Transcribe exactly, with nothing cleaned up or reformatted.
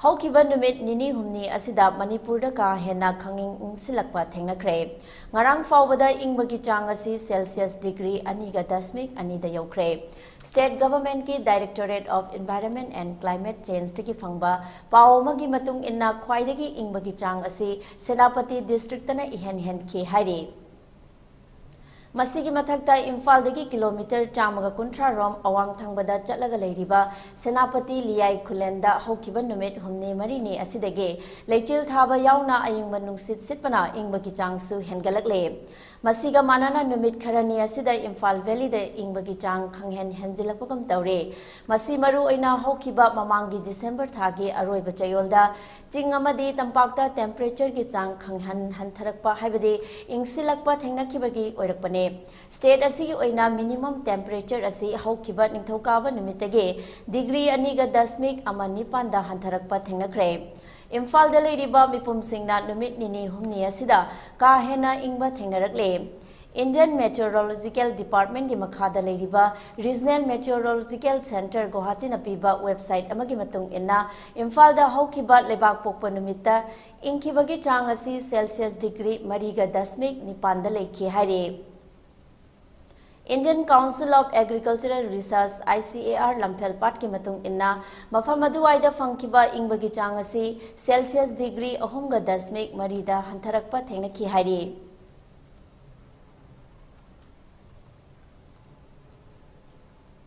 ꯍꯧꯈꯤꯕ ꯅꯨꯃꯤꯠ ꯅꯤꯅꯤ ꯍꯨꯝꯅꯤ ꯑꯁꯤꯗ ꯃꯅꯤꯄꯨꯔꯗ ꯀꯥ ꯍꯦꯟꯅ ꯈꯪꯏꯪ ꯏꯪꯁꯤꯜꯂꯛꯄ ꯊꯦꯡꯅꯈ꯭ꯔꯦ꯫ ꯉꯔꯥꯡ ꯐꯥꯎꯕꯗ ꯏꯪꯕꯒꯤ ꯆꯥꯡ ꯑꯁꯤ ꯁꯦꯜꯁꯤꯌꯁ ꯗꯤꯒ꯭ꯔꯤ ꯑꯅꯤꯒ ꯗꯁꯃꯤꯛ ꯑꯅꯤꯗ ꯌꯧꯈ꯭ꯔꯦ꯫ State Government ꯀꯤ Directorate of Environment and Climate Change ꯗꯒꯤ ꯐꯪꯕ ꯄꯥꯎ ꯑꯃꯒꯤ ꯃꯇꯨꯡ ꯏꯟꯅ, ꯈ꯭ꯋꯥꯏꯗꯒꯤ ꯏꯪꯕꯒꯤ ꯆꯥꯡ ꯑꯁꯤ ꯁꯦꯅꯥꯄꯇꯤ district ꯇꯅ ꯏꯍꯦꯟ ꯍꯦꯟꯈꯤ ꯍꯥꯏꯔꯤ꯫ ꯃꯁꯤꯒꯤ ꯃꯊꯛꯇ, ꯏꯝꯐꯥꯜꯗꯒꯤ ꯀꯤꯂꯣꯃꯤꯇꯔ ꯆꯥꯝꯃꯒ ꯀꯨꯟꯊ꯭ꯔꯥ ꯔꯣꯝ ꯑꯋꯥꯡ ꯊꯪꯕꯗ ꯆꯠꯂꯒ ꯂꯩꯔꯤꯕ ꯁꯦꯅꯥꯄꯇꯤ ꯂꯤꯌꯥꯏ ꯈꯨꯂꯦꯟꯗ ꯍꯧꯈꯤꯕ ꯅꯨꯃꯤꯠ ꯍꯨꯝꯅꯤ ꯃꯔꯤꯅꯤ ꯑꯁꯤꯗꯒꯤ ꯂꯩꯆꯤꯜ ꯊꯥꯕ ꯌꯥꯎꯅ ꯑꯌꯤꯡꯕ ꯅꯨꯡꯁꯤꯠ ꯁꯤꯠꯄꯅ ꯏꯪꯕꯒꯤ ꯆꯥꯡꯁꯨ ꯍꯦꯟꯒꯠꯂꯛꯂꯦ꯫ ꯃꯁꯤꯒ ꯃꯥꯟꯅꯅ, ꯅꯨꯃꯤꯠ ꯈꯔꯅꯤ ꯑꯁꯤꯗ ꯏꯝꯐꯥꯜ valley ꯗ ꯏꯪꯕꯒꯤ ꯆꯥꯡ ꯈꯪꯍꯦꯟ ꯍꯦꯟꯖꯤꯜꯂꯛꯄꯒꯨꯝ ꯇꯧꯔꯦ꯫ ꯃꯁꯤ ꯃꯔꯨ ꯑꯣꯏꯅ ꯍꯧꯈꯤꯕ ꯃꯃꯥꯡꯒꯤ ꯗꯤꯁꯦꯝꯕꯔ ꯊꯥꯒꯤ ꯑꯔꯣꯏꯕ ꯆꯌꯣꯜꯗ ꯆꯤꯡ ꯑꯃꯗꯤ ꯇꯝꯄꯥꯛꯇ temperature ꯒꯤ ꯆꯥꯡ ꯈꯪꯍꯟ ꯍꯟꯊꯔꯛꯄ, ꯍꯥꯏꯕꯗꯤ ꯏꯪꯁꯤꯜꯂꯛꯄ ꯊꯦꯡꯅꯈꯤꯕꯒꯤ ꯑꯣꯏꯔꯛꯄꯅꯦ꯫ State ꯑꯁꯤꯒꯤ ꯑꯣꯏꯅ minimum temperature ꯑꯁꯤ ꯍꯧꯈꯤꯕ ꯅꯤꯡꯊꯧꯀꯥꯕ ꯅꯨꯃꯤꯠꯇꯒꯤ ꯗꯤꯒ꯭ꯔꯤ ꯑꯅꯤꯒ ꯗꯁꯃꯤꯛ ꯑꯃ ꯅꯤꯄꯥꯟꯗ ꯍꯟꯊꯔꯛꯄ ꯊꯦꯡꯅꯈ꯭ꯔꯦ꯫ ꯏꯝꯐꯥꯜꯗ ꯂꯩꯔꯤꯕ ꯃꯤꯄꯨꯝꯁꯤꯡꯅ ꯅꯨꯃꯤꯠ ꯅꯤꯅꯤ ꯍꯨꯝꯅꯤ ꯑꯁꯤꯗ ꯀꯥ ꯍꯦꯟꯅ ꯏꯪꯕ ꯊꯦꯡꯅꯔꯛꯂꯦ꯫ Indian Meteorological Department ꯀꯤ ꯃꯈꯥꯗ ꯂꯩꯔꯤꯕ Regional Meteorological Centre ꯒꯨꯋꯥꯍꯥꯇꯤꯅ ꯄꯤꯕ website ꯑꯃꯒꯤ ꯃꯇꯨꯡ ꯏꯟꯅ, ꯏꯝꯐꯥꯜꯗ ꯍꯧꯈꯤꯕ ꯂꯩꯕꯥꯛ ꯄꯣꯛꯄ ꯅꯨꯃꯤꯠꯇ ꯏꯪꯈꯤꯕꯒꯤ ꯆꯥꯡ ꯑꯁꯤ ꯁꯦꯜꯁꯤꯌꯁ ꯗꯤꯒ꯭ꯔꯤ ꯃꯔꯤꯒ ꯗꯁꯃꯤꯛ ꯅꯤꯄꯥꯟꯗ ꯂꯩꯈꯤ ꯍꯥꯏꯔꯤ꯫ Indian Council of Agricultural Research, I C A R, ꯂꯝꯐꯦꯜꯄꯥꯠꯀꯤ ꯃꯇꯨꯡ ꯏꯟꯅ, ꯃꯐꯝ ꯑꯗꯨꯋꯥꯏꯗ ꯐꯪꯈꯤꯕ ꯏꯪꯕꯒꯤ ꯆꯥꯡ ꯑꯁꯤ ꯁꯦꯜꯁꯤꯌꯁ ꯗꯤꯒ꯭ꯔꯤ ꯑꯍꯨꯝꯒ ꯗꯁꯃꯤꯛ ꯃꯔꯤꯗ ꯍꯟꯊꯔꯛꯄ ꯊꯦꯡꯅꯈꯤ ꯍꯥꯏꯔꯤ꯫